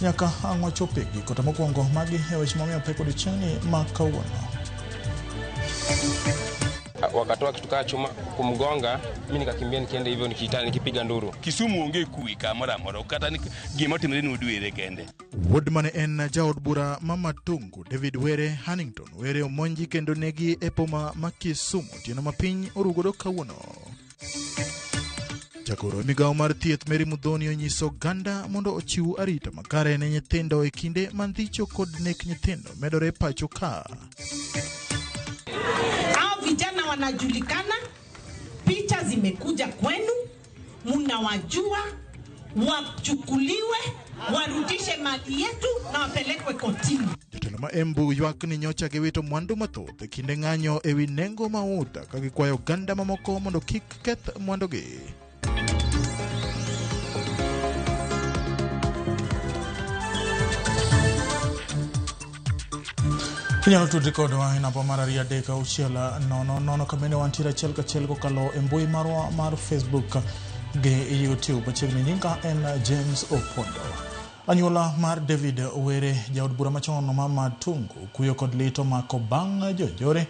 Nyaka ang' wachope giko to mokwongo magi e weche mamiyo pek odiochieng'ni ma kawuono. Wakatoa kitu kaa chuma kumgonga, mimi nikakimbia nikienda hivyo nikiita nikipiga nduru. Kisumu onge kwe kamoro amora kata ni gima otimore ni odwere kende. Wuod mane en jaod bura ma Matungu David Were Hannington Were omonji kendo negi e boma ma Kisumu otieno ma piny orugodo kawuono. Jagoro e migawo mar thieth Mary Muthoni onyiso oganda mondo ochiw arita makare ne nyithindo e kinde ma ndhicho kod nek nyithindo medore pacho ka. Hao vijana wanajulikana, picha zimekuja kwenu, munawajua, wachukuliwe, warudishe mali yetu na wapelekwe kotini. Jotelo ma Embu ywak ni nyocha giwito mwandu mathoth e kinde ng'anyo ewi nengo mauta ka gikwayo oganda mamoko mondo kik keth mwandugi. Inyalo tudri kodwa e namba mar 23600 kabende wantiere achiel kachiel kokalo e mbui marwa mar Facebook gi YouTube. Machiegni nyinga en James Opondo. Anyuola mar David Were, jaod bura machon ma Matungu, kuyo kod lit omako bang' jonjore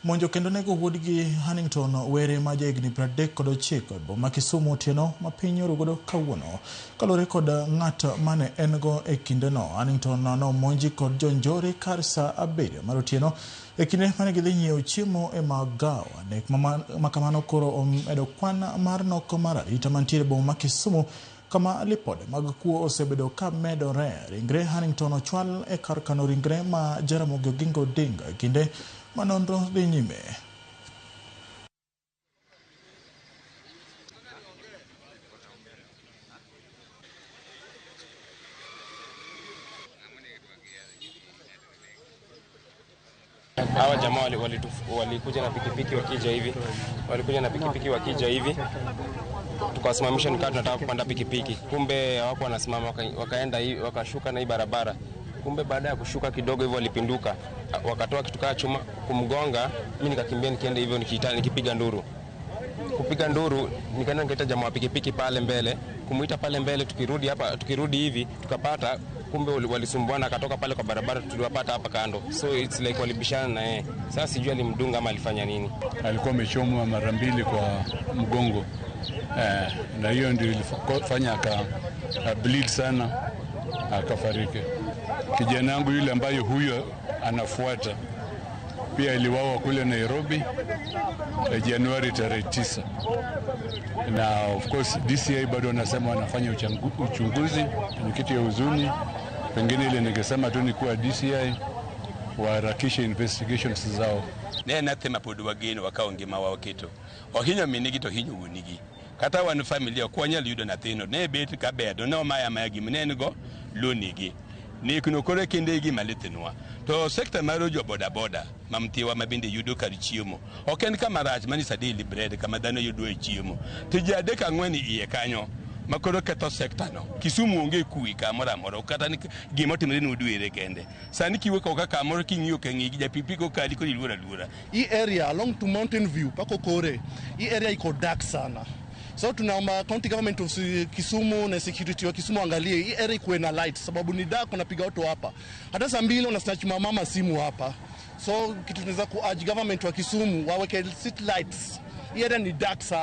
monjo kendo nego wuodgi Hannington Were ma jahigni 39 e boma Kisumu otieno ma piny orugodo kawuono. Kaluwore kod ng'at mane en go e kindeno, Hannington nomonji kod jonjore kar saa 7 mar otieno e kinde mane gidhi nyiewo chiemo e magawa. Nek ma kamano koro omedo kwan mar nok mar arita mantiere e boma ma Kisumu kama lipode mag kuo osebedo ka medore. Ringre Hannington ochwal e kar kano ringre ma Jaramogi Oginga Odinga e kinde ma nonro dhi nyime. Hawa jamaa walikuja na pikipiki wakija hivi, walikuja na pikipiki wakija hivi, tukawasimamisha nikawa tunataka kupanda pikipiki, kumbe hawako wanasimama, wakaenda hivi, wakashuka na hii barabara. Kumbe baada ya kushuka kidogo hivyo walipinduka, wakatoa kitu kaa chuma kumgonga, mimi nikakimbia nikienda hivyo nikiita nikipiga nduru. Kupiga nduru nikaenda nikaita jamaa wa pikipiki pale mbele, kumuita pale mbele, tukirudi hapa, tukirudi hivi tukapata kumbe walisumbuana, akatoka pale kwa barabara, tuliwapata hapa kando. So it's like walibishana na yeye. Sasa sijui alimdunga ama alifanya nini. Alikuwa amechomwa mara mbili kwa mgongo, na hiyo ndio ilifanya aka bleed sana akafariki. Kijana yangu yule ambaye huyo anafuata pia aliuawa kule Nairobi Januari tarehe 9. Na of course DCI bado wanasema wanafanya uchunguzi. Ni kitu ya huzuni. Pengine ile ningesema tu ni kuwa DCI waharakishe investigations zao. Ne nathi ma pod wageno wakawo ngimawa waketo. Ohinyo minigi to hinyo wuonigi. Kata wan familia ok wanyal yudo nyathino, ne bet ka ber to ne omaya amaya gima ne en go lonigi. Nekno koro kende gima lithnwa. To sekta mar jo boda boda ma Mthiwa ma bende yudo kar chiemo. Ok en kama rach mani sa daily bread kama dhano yudo e chiemo. To ji 3 4 iye kanyo ma koro ketho sekta no. Kisumu onge kwe kamoro amora kata ni gima otimore ni odwere kende. Sani kiwuok oko kamoro king'iyo ka ng'i ja pikipiki okali koro iluoro aluora. Hii area along to Mountain View pako Kore, hii area iko dark sana. So tunaomba county government of Kisumu na security wa Kisumu angalie hii area ikuwe na light, sababu ni dark, wanapiga watu hapa. Hata saa 2 wana snatch mama simu hapa. So kitu tunaweza ku urge government wa Kisumu waweke street lights. Hii area ni dark sana.